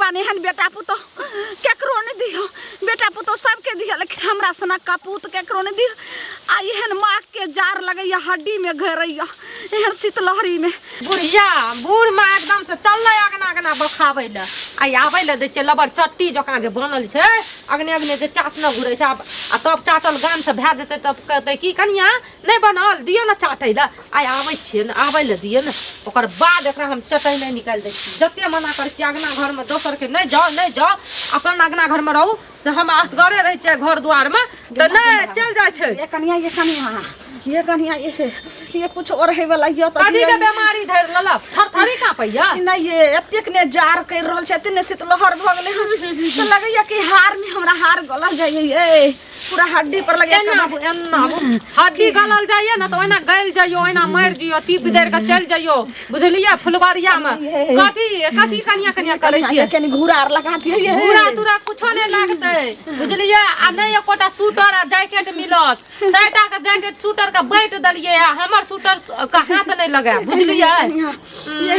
भगवान एहन बेटा पुतोह केकरो नहि दिहो, बेटा पुतोह सबके दिहो, लेकिन हमरा सनक कपूत केकरो नहि दिहो। आ एहन माघके जाड़ लगैया, हड्डीमे घेरैया एहन शीतलहरीमे। बुढ़िया बूढ़ माँ एकदम से चललै अगना अगना बखाबै लए। आ आबै लए दै छियै लबर चट्टी जकाँ जे बनल छै, अगने अगने जे चाटने घुरै छै। आब आ तब चाटल गाम से भए जेतै तब कहतै की कनिया नहि बनल, दियौ ने चाटै लए। आइ आबै छियै ने, आबै लए दियौ ने, ओकर बाद एकरा हम चटै नहि निकालि दै छी। जते मना करै छियै अगना घरमे दोसरके नहि जाउ, नहि जाउ, अपन अगना घरमे रहू, से हम असगरे रहै छियै घर दुआरमे तऽ नहि चलि जाइ छै। ये कनिया, ये कनिया, ये कनिया, ये कुछ और है वाला ये तो कथी के बेमारी धरि लेलक, थरथरी काँपैया? नहीं, ये एतेक ने जार कर रहल छै, एतेक ने शीतलहर भऽ गेलै हन, तऽ लगैया कि हार में हमरा हार गलल जाइए, ये पूरा हड्डी पर लगैया। एना आबू, एना आबू। हड्डी गलल जाइए ने तऽ ओहिना गलि जाइयो, ओहिना मरि जइयो, तीप दरि कऽ चलि जइयो, बुझलियै? फुलबारिया मे कथी कथी कनिया कनिया करै छियै? कनी घूरा आर लगा दियै ये। घूरा तूरा कुछो नहि लागतै, बुझलियै? आ नहि एकोटा स्वेटर आ जैकेट मिलत। 100 के जैकेट स्वेटर के बाँटि देलियै आ हमर स्वेटर के हाथ नहि लगायब, बुझलियै? ये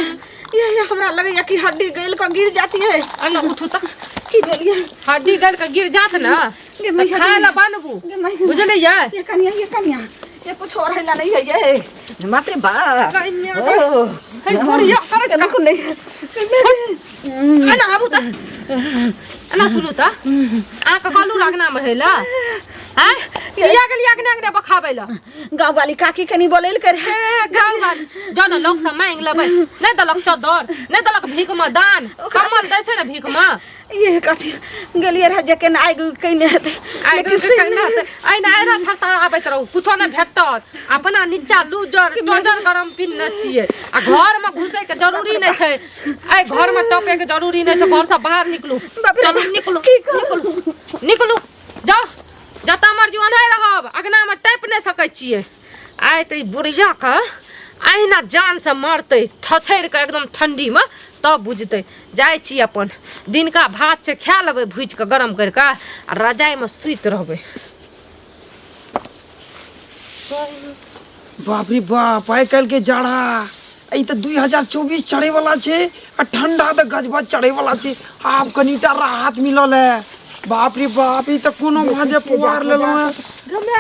ये ये हमरा लगैया कि हड्डी गलि कऽ गिर जाती है। एना उठू तऽ। की भेल ये? हड्डी गलि कऽ गिर जात ने गे तऽ मैया, खाय लए बनबू, गे मैया। बुझलियै? ये कनिया, ये कनिया, ये कुछ और हैला नहीं है ये, बाप रे बाप। कनिया, ओ, हे बुढ़िया करै छै। केना नहीं। एना आबू तऽ, एना सुनू तऽ, अहाँके कहलहुँ अगनामे रहै लए, आँय? किया गेलियै अगने अगने बखाबै लए? गाँव वाली काकी कनी बोलैल कर। हे गाँव वाली जाउ ने, लोक सब मांगि लेबै। नहि देलक चद्दर, नहि देलक भीख मे दान, कम्बल दै छै ने भीख मे। ये कथी गेलियै रहे जे केना आगि उगि कयने हेतै, आगि लेकिन उगि से कयने हेतै। एहिना एहिना थरथर आबैत रहू, कुछो नहि भेटत। अपना नीचा लूजर टोजर गरम पिन्हने छियै आ घरमे घुसैके जरूरी नहि छै, एहि घरमे टपैके जरूरी नहि छै। घरसँ बाहर निकलू, बाप रे चलू बाप, निकलू, की करू? निकलू, निकलू, जाउ जतऽ मर्जी ओनाहि रहब, अगनामे टपि नहि सकै छियै। आइ तऽ ई बुढ़ियाके अहिना जानसँ मारतै थथरि कऽ एकदम ठण्डीमे, तब बुझतै। जाइ छी अपन दिनका भात छै, खा लेबै भुजि कऽ गरम करि कऽ आ रजाइमे सुति रहबै। बाप रे बाप, आइ काल्हि के जाड़ा ई तऽ 2024 चढ़े वाला छै आ ठंडा तऽ गजबज चढ़े वाला छै। आब कनिटा राहत मिलल है। बाप रे बाप, ई तऽ कोनो भाँजे पुआर लेलहुँ है। गमे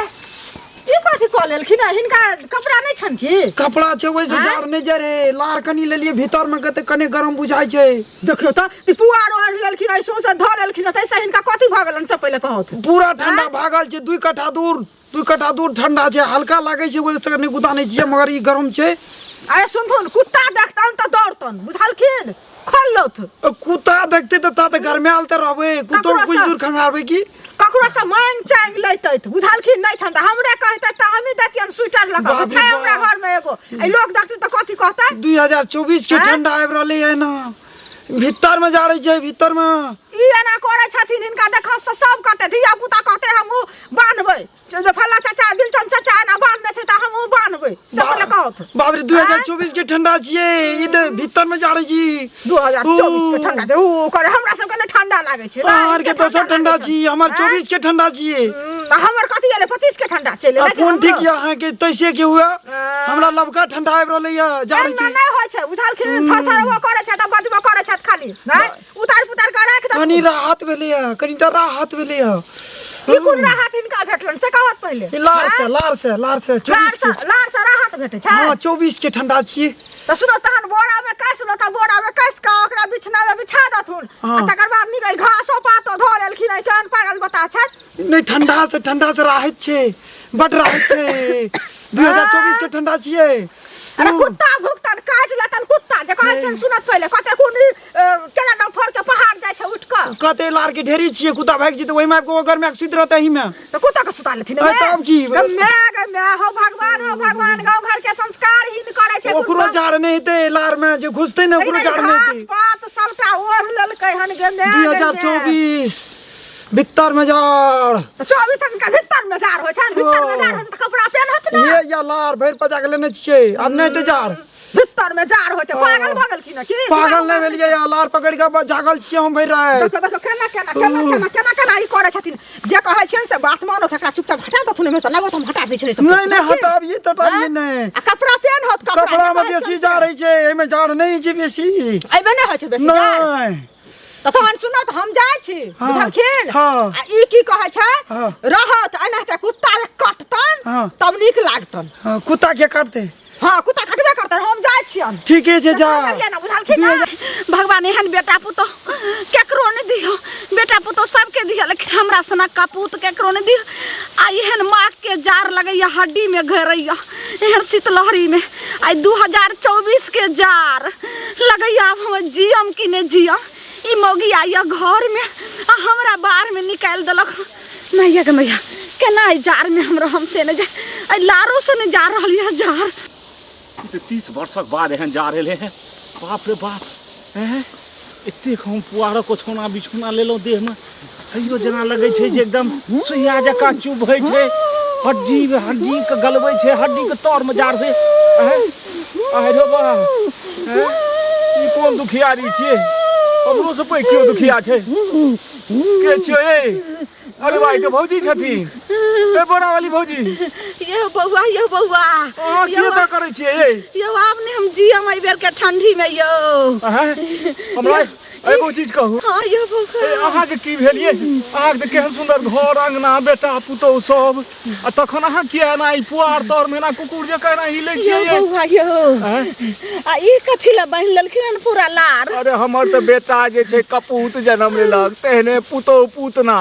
ई कथी कऽ लेलखिन हँ? हिनका कपड़ा नहि छनि की? कपड़ा छै, ओहिसँ जाड़ नहि जाइ रे। लार कनि लेलियै भीतर मे, कते कने गरम बुझाइ छै। देखियौ तऽ ई पुआर ओढ़ि लेलखिन, एहि सौंसे धऽ लेलखिन, ताहिसँ हिनका कथी भऽ गेलनि से पहिले कहौथ। पूरा ठंडा भागल छै, 2 कट्ठा दूर, 2 कट्ठा दूर ठंडा छै, हल्का लागै छै, ओहिसँ कनि गुदा नहि छियै, मगर ई गरम छै। अरे सुनथुन, कुत्ता देखतन तऽ दौड़तन, बुझलखिन? खोल लौथ। कुत्ता देखते तऽ ता तऽ गरमायल तऽ रहबै, कुत्तो ककरो कुछ सँ- दूर खंगारबै की? ककरो से मांग चांग लेतै, बुझलखिन? नहि छनि तऽ हमरे कहतै तऽ हमही दैतियनि स्वेटर लऽ कऽ। बाप रे छै हमरा बाप। घर मे एगो, एहि लोक देखतै तऽ कथी कहतै? 2024 के आँय? ठंडा आबि रहलै है ना, भीतर में जाड़ै छै, भीतर में। ई एना करै छथिन, हिनका देखऽ से सब कहतै, धिया पुता कहतै हमहूँ बान्हबै, जे फल्ला चाचा दिलचन चाचा एना बान्हने छै तऽ हमहूँ बान्हबै, से पहिले कहत। बाप रे, 2024 के ठंडा छियै ई, तऽ भीतर में जाड़ै छी। 2024 के ठंडा छै, ऊ करे हमरा सबके नहि ठंडा लागै छै। अहाँ आरके दोसर ठंडा छी, हमर आँय? 24 के ठंडा छियै। तऽ हमर कथी एलै? 25 के ठंडा चलि आ एलै कोन ठीक यऽ अहाँके तैसे के हुए, हमरा लबका ठंडा आबि रहलै यऽ, जाड़ै एना छी। नहि होइ छै, बुझलखिन? थर थर ओ करै छै तऽ बजबो करै छथि खाली, नहि उतार पुतार कऽ राखि कनि देथुन। राहत भेलै यऽ, कनिटा राहत भेलै यऽ। ई कोन राहत हिनका भेटलनि से कहत पहिले। ई लार से, लार से, लार से लार 24 के से, लार से राहत भेटै छै? हाँ, 24 के ठंडा छियै। तऽ सुनो तहन, बोरा में कस लो, तऽ बोरा में कस कऽ ओकरा बिछना में बिछा देथुन आ हाँ। तकर बाद निकल घासो पातो धऽ लेलखिन। एहि केहन पागल बता छथि। नहि, ठंडा से, ठंडा से राहत छै, बड राहत छै। 2024 के ठंडा छियै। अरे कुत्ता भुकतन, काटि लेतन कुत्ता, जे कहै छनि सुनत पहिले। कते कोन केना डम फोड़ के पहाड़ जाइ छै उठि कऽ। कते लार के ढेरी छियै, कुत्ता भागि जेतै ओहिमे आबि कऽ ओकर में सुति रहतै एहिमे। तऽ कुत्ता के सुता लेथिन? अरे तब की? गे my गे my, हो भगवान, हो भगवान, गाँव घर के संस्कार हीन करै छै ओकरो कुत्ता। जाड़ नहि हेतै, लार में जे घुसतै ने ओकरो जाड़ नहि घास हेतै। पात सबटा ओढ़ लेलकै हन गे my दू गे हजार my. चौबीस भीतर में जाड़। तऽ 24 के भीतर में जाड़ होइ छनि? भीतर में जाड़ होइ छै तऽ कपड़ा पेनहत ने। ये या लार भरि पजा के लेने छियै, आब नहि हेतै जाड़। भीतर में जाड़ होइ छै? पागल भऽ गेलखिन की? पागल नहि भेलियै, या लार पकड़ि कऽ जागल छियै हम भरि राति। देखो देखो, केना केना केना केना केना केना ई करै छथिन। जे कहै छियनि से बात मानो, तकरा चुपचाप हटा देथुन एहिमे सँ। लाबो तऽ हम हटा दै छियै सब। नहि नहि, हटाबियै तटाबियै नहि। आ कपड़ा पेनहत, कपड़ा जे में कहै बेसी छियनि से। जाड़ होइ छै, एहिमे जाड़ नहि होइ छै बेसी। एहिमे नहि होइ छै बेसी जाड़? नहि। तऽ तहन सुनऽ तऽ हम जाइ छी हाँ, बुझलखिन हाँ। आ ई की कहै छै हाँ। रहत एनाहिते कुत्ता जे कटतन हाँ। तब नीक लागतन हाँ, कुत्ता के काटते हाँ कुत्ता कटबे करतन हम जाइ छियन ठीके छै जा बुझलियै ने बुझलखिन ने भगवान एहन बेटा पुतोह केकरो नहि दियौ बेटा पुतोह सबके दियौ लेकिन हमरा सनक कपूत केकरो नहि दियौ आ एहन माघके जाड़ लगैया हड्डीमे घेरैया एहन शीतलहरीमे आइ 2024 के जाड़ लगैया आब हम जियम कि नहि जियम ई मौगी आइया घरमे आ हमरा बाहरमे निकालि देलक मैया के मैया केना एहि जाड़मे हम रहम से नहि जा एहि लारोसँ नहि जा रहल यऽ जाड़ ई तऽ 30 वर्षक बाद एहन जा रहलै हैं बाप रे बाप हैं एतेक हम पुआरक ओछौना बिछौना लेलहुँ देहमे तैयो जेना लगै छै जे एकदम सुइया जकाँ चुभै छै हड्डी हड्डीके गलबै छै हड्डीके तरमे जा रहलै हैं आहिरो बा हैं ई कोन दुखियारी छियै हमरो से पैघ केओ दुखिया छै के छियै ए अरे भाई के भौजी छथिन ए बड़ा वाली भौजी यो बौआ यो बौआ अहाँ की यो एतऽ करै छियै ए यो आब ने हम जियम एहि बेर के ठंडी में यो अहाँ हमरा एगो चीज कहू हाँ यो बौआ ए अहाँके की भेल ये अहाँके तऽ केहन सुन्दर घर अंगना बेटा पुतोहु सब आ तखन अहाँ किया एना ई पुआर तर में एना कुकुर जकाँ एना हिलै यो छियै ये बौआ यो आँय? आ ई कथी लए बान्हि लेलखिन हन पूरा लार अरे हमर तऽ बेटा जे छै कपूत जनम लेलक तेहने पुतोहु पूतना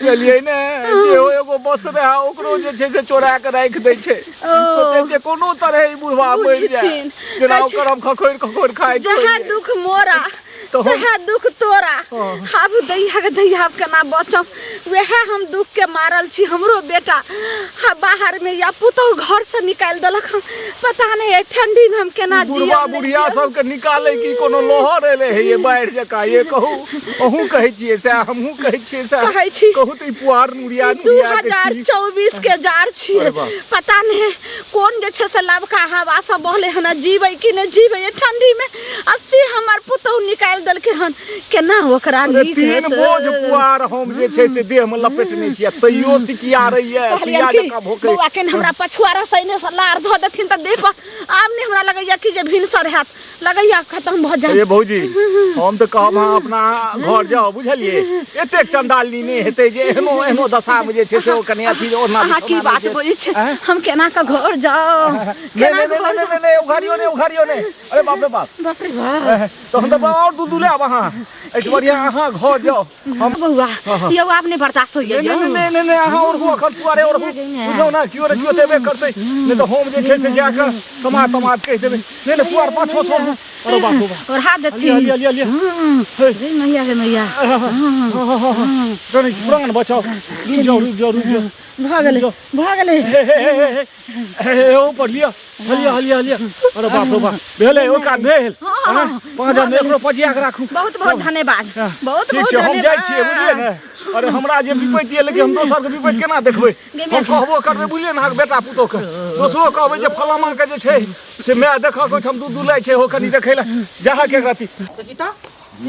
बुझलियै ने जेहो एगो बस रहए ओकरो जे छै से चोरा के राखि दै छै सोचै छै कोनो तरहे ई बुढ़वा मरि जाय बुझथिन। जेना कहै छै- ओकर हम खखोरि खखोरि खाइत जहाँ होइए। दुख मोरा तऽ हम- सएह दुख तोरा हाँ। आब दैया के दैया आब केना बचब वएह हम दुख के मारल छी हमरो बेटा आ बाहर में या पुतोह घर से निकालि देलक हन पता नहीं एहि ठंडी में हम केना बुढ़वा जियब नहि बुढ़िया जियब। सबके निकाले की कोनो लोहर एले हे ये बाढ़ि जकाँ ये कहू अहूँ कहै छियै सएह हमहूँ कहै छियै सएह कहै छी। कहू तऽ ई पुआर नुरिया दू नुरिया के हजार छी चौबीस के जार छियै अरे वाह। पता नहीं कोन जे छै से लबका हवा सब बहले हन जीबै कि नहि जीबै एहि ठंडी में आ से हमर पुतहु निकालि देलकै हन केना ओकरा अरे नीक तीन हेतै? बोझ पुआर हम जे छै से देह में लपेटने छियै तैयो सिचिया रहियै कहलियनि सुइया कि जकाँ भोकै बौआ केन हमरा पछुआ रसैने से लार धऽ देथिन तऽ देह पर आब नहि हमरा लगैया कि जे भिनसर हैत लगैया खतम भऽ जायत ए भौजी हम तऽ कहब अहाँ अपना घर जाउ बुझलियै एतेक चंडालनी नहि हेतै जे एहनो एहनो दशा मे जे छै से ओ कनि अथी ओढ़ना अहाँ की बिछौना बात नहि छै। बजै छै आँय? हम केना कऽ घर जाउ नहि केना नहि नहि घर नहि नहि नहि उघारियो नहि उघारियो नहि अरे बाप रे बाप बाप रे बाप तहन तऽ आओर दूध लेब अहाँ एहिसँ बढ़िआँ अहाँ घर जाउ हम बौआ यौ आब नहि बर्दाश्त होइए नहि यौ नहि नहि नहि नहि अहाँ ओढ़ू अखन पुआरे ओढ़ू बुझलहुँ ने केओ ने केओ देबे करतै नहि तऽ हम जे छै से जाकऽ समाज तमाज कहि देबै नहि नहि पुआर पाछो से ओढ़ू अरे बाप रे बाप ओढ़ा लिअ देथिन लिअ लिअ लिअ हे रे मैया रे मैया कनि प्राण बचाउ रुकि जाउ रुकि जाउ रुकि जाउ भऽ गेलै भऽ गेलै हे हे हे हे हे हे ओ पर लिअ हलिया हलिया हलिया अरे बाप रे बाप भेलै ओ काज भेल हाँ, पाँच आदमी एकरो पजिया के राखू बहुत बहुत धन्यवाद हाँ, बहुत ठीक बहुत छै हम जाइ छियै धन्यवाद बुझलियै ने अरे हमरा जे विपैत यऽ लेकिन हम दोसरके विपैत केना देखबै हम कहबो करबै बुझलियै ने अहाँके बेटा पुतोहके दोसरो कहबै जे फलामाके जे छै से माय देखक ओहिठाम दूध दुलाइ छै हो कनि देखै लए जहाँ के रति देखी तऽ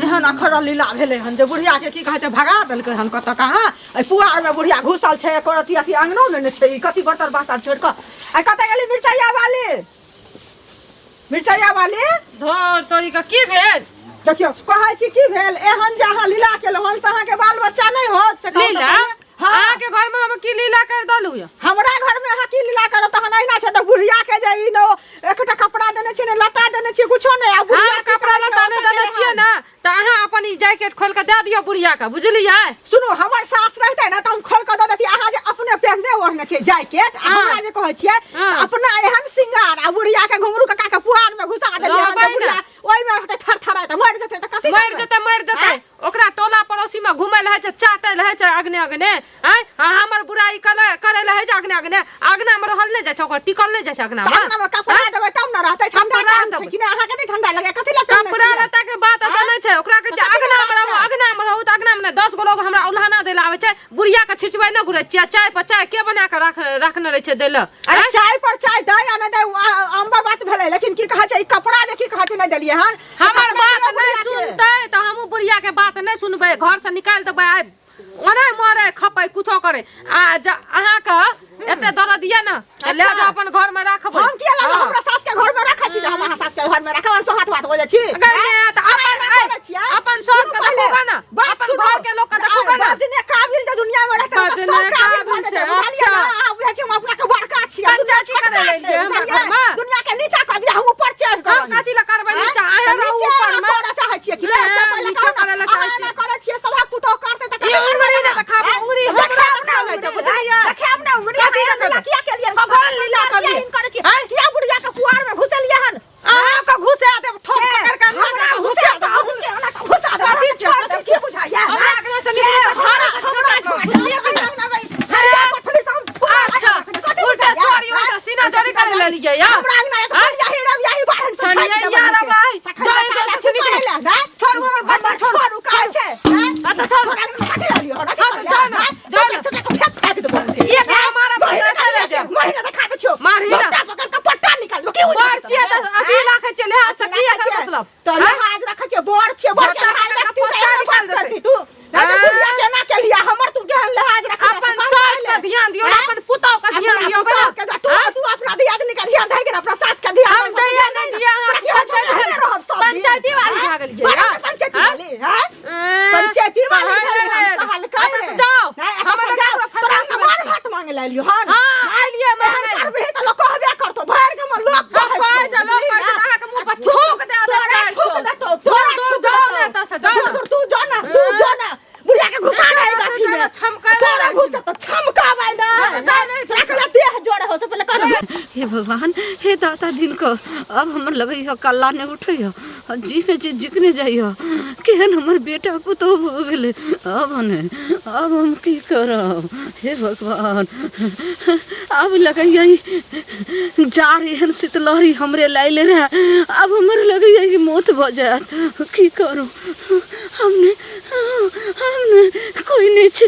एहन अखरल लीला भेलै हन जे बुढ़िया के की कहै छै भगा देलकै हन कतऽ कहाँ एहि पुआरमे बुढ़िया घुसल छै एको रत्ती अथी अङ्गनो नहि छै ई कथी बर्तन बासन छोड़ि कऽ आ कतऽ गेली मिरचाइया वाली मिरचाइया वाली धोर तोरी के की भेल देखियौ कहै छी की भेल एहन जे अहाँ लीला केलहुँ हन से अहाँके बाल बच्चा नहि होत से कहू तऽ लीला पहिले। हँ अहाँके घर में हम की लीला कर देलू यऽ हमरा घर में अहाँ की लीला करब तहन अहिना छै तऽ बुढ़िया के जे ई न एकटा कपड़ा देने छियै ने लत्ता देने छियै कुछो नहि आ बुढ़िया हम की कपड़ा करै छै, लत्ता नहि ओतऽ देने गेलै छियै हन। ने तऽ अहाँ अपन ई जैकेट खोलि कऽ दए दियौ बुढ़िया के बुझलियै सुनू हमर सास रहते ने तऽ हम खोल कऽ दऽ देती अहाँ जे अपने पहिरने ओढ़ने छियै जैकेट आ हाँ। हमरा जे कहै छियै हाँ। अपना एहन सिंगार आ बुढ़िया के घुंघरू कका के पुआर में घुसा देलियै हन रहबै तऽ ने। बुढ़िया ओहिमे रहतै थरथराइत मरि जेतै तऽ कथी मरि करबै? जेतै मरि जेतै आँय? ओकरा टोला पड़ोसी में घुमै लए होइ छै चाटै लए होइ छै अगने अगने आँय आ हमर बुराई करे करै लए होइ छै अगने अगने अगना में रहल नहि जाइ छै ओकर टिकल नहि जाइ छै अगना तऽ में अंगना में कपड़ा देबै तब ने रहतै ठंडा कपड़ा टाइम छै देबै। कि नहि अहाँके नहि ठंडा लगैया कथी लए पहिरने कपड़ा छियै? लत्ता के बात एतऽ नहि छै ओकरा कहै छै तऽ कथी अगना में लए रहू छै? अगना में रहू तऽ अगना में नहि 10 गो लोग हमरा उल्हाना दै लए आबै छै बुढ़िया के छिचबै नहि घुरै छियै चाय पर चाय के बना के राख राखने रहै छै दै लए अरे चाय पर चाय दै आ नहि दै अम्बर बात भेलै लेकिन की कहै छै ई कपड़ा जे की कहै छै नहि देलियै हन से हमर कपड़ा बात दियौ नहि बुढ़िया के। सुनतै तऽ हमहूँ बुढ़िया के बात नहि सुनबै घर से निकालि देबै आइ ओना मरे खपै कुछो करे आ अहाँके एते दर्द यऽ ने तऽ लए जाउ अपन घर में राखबै हम किया लागल हँ। हमरा सास के घर में रखै छी जे हम अहाँ सास के घर में रखब हम सोहात बात बजै छी अगर नहि तऽ अहाँ अपन एना करै छियै? अपन सास सुनू के पहिले। देखोगा ने करबै नीचा लए छै, एलियै हमरा बुझलियै? घरमे? दुनिया के नीचा कऽ दिया हम ऊपर चढ़ कऽ हम कथी लए करबै आँय? नीचा अहाँ तऽ रहू नीचे ऊपर अहाँ मे करऽ चाहै छियै कि नहि? से नहि, पहिले नीचा कहू ने। करऽ लए चाहै अहाँ एना छियै। करै छियै, सभक पुतोह करतै तऽ ई कते उंगरी करबै ने देखाबू, आँय? उंगरी हमरा देखायब ने देखाबै छै, उंगरी, बुझलियै? देखायब ने उंगरी, कथी अहाँ देखेबै? लीला किया केलियै? कोन लीला किया केलियै? एहन करै छियै? आँय? किया बुढ़िया के कुआर में घुसेलियै हन? अहाँके घुसा देब ठोक पकड़ के अंदर हमरा के घुसा घुसा देब, देब अहूँके ओना कऽ घुसा देब, कथी अहाँके छोड़ि देब, की बुझाइया? हमरा अगने से निकलि कऽ हमरा झाड़ू से हमरा छोड़ि छोड़ि देब, देब, बुझलियै कि नहि? हरिया पथली से हम थोड़ा अच्छा, कथी उल्टा बुझाइया? चोरी, उल्टा सीना चोरी करे लेलियै या? हमरा अंगना एक आँय? सरिया ही रब यही बारन से सरिया छाटि देब या अहाँके। रबाई, तखन जाहि बता घर से दे, की निकलि। करै लए, नहि? छोड़ू हमर बर्तन, हमर छोड़ू। छोड़ू कहै छै, नहि? हाँ तऽ छोड़ू। छोड़ अंगना कथी लेलियै हन? हाँ तऽ जाउ ने, जाउ ने। सबके सबके फेंक फेंक देबो। एक हमारा महीना बर्तन खाली जाउ। महीना तऽ खा दै छियौ। मारही ना। झोटा पकड़ कऽ पट्टा निकालबो, की बुझै बड़ छियै तऽ अथी राखै छियै लिहाज से की एकर मतलब तऽ लिहाज रखै छियै, बड़ छियै, बड़ के झोटा लिहाज पकड़ कऽ रखती तऽ पट्टा एना निकाल बात देतै। करती तू। नहि तऽ आँय? बुढ़िया के एना केलियै, हमर तू केहन लिहाज रखै अपन सास के ध्यान दियौ अपन पुतौह के ध्यान दियौ अपना पुतोह के तू तू अपना दियादनी के ध्यान दै के अपना सास के ध्यान हम दैया नहि दिया अहाँ तोरा की होइ छौ? एहने रहब सब दिन। पंचायती वाली आँय? भए गेलियै बड़ा यार। पंचायती आँय? वाली, आँय? पंचायती वाली भेलै हन, कहलकै एतऽ से जाओ। नहि, एतऽ हमरा से जाओ। ककरो तोरा फंसा से मार भात मांगे लए एलियौ हन। हाँ, एलियै एहन मांगे। करबिही तऽ लोक कहबे करतौ, भरि गाममे लोक हम कहै कहै छै, लोक बुझलिही कहै छै, ने? अहाँके मुँह पर थूक दए देत तोरा चारि थूक ठोप। देतौ, तोरा दूर थूक जाओ देतौ। ने एतऽ से, जाओ दूर ने। दूर तू जो ना, तू जो ना। बुढ़िया के घुसा दे जाओ, गाछी में। जाओ, छमकै तोरा नहि। घुसा तो छमकाबै ना। जाओ, जाओ, नहि तोरा कहला देह जोड़े हो से पहिले कर। हे भगवान हे दाता दिन को अब हमर लगै ह कल्ला नहि उठै ह जी में जे जिकने जाइ ह केहन हमर बेटा पुतोह भऽ गेलै अब ने अब हम की करब हे भगवान अब लगैया ई जार एहन शीतलहरी हमरे लाइले रहे अब हमर लगैया कि मौत भऽ जायत की करू हम ने हम ने कोई नहीं छै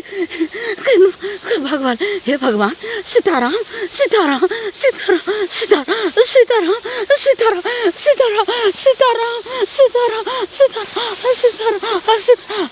केनो भगवान हे भगवान सीताराम सीताराम सीताराम सीताराम सीताराम सीताराम सीताराम सीताराम सीताराम सीताराम सीताराम सीताराम।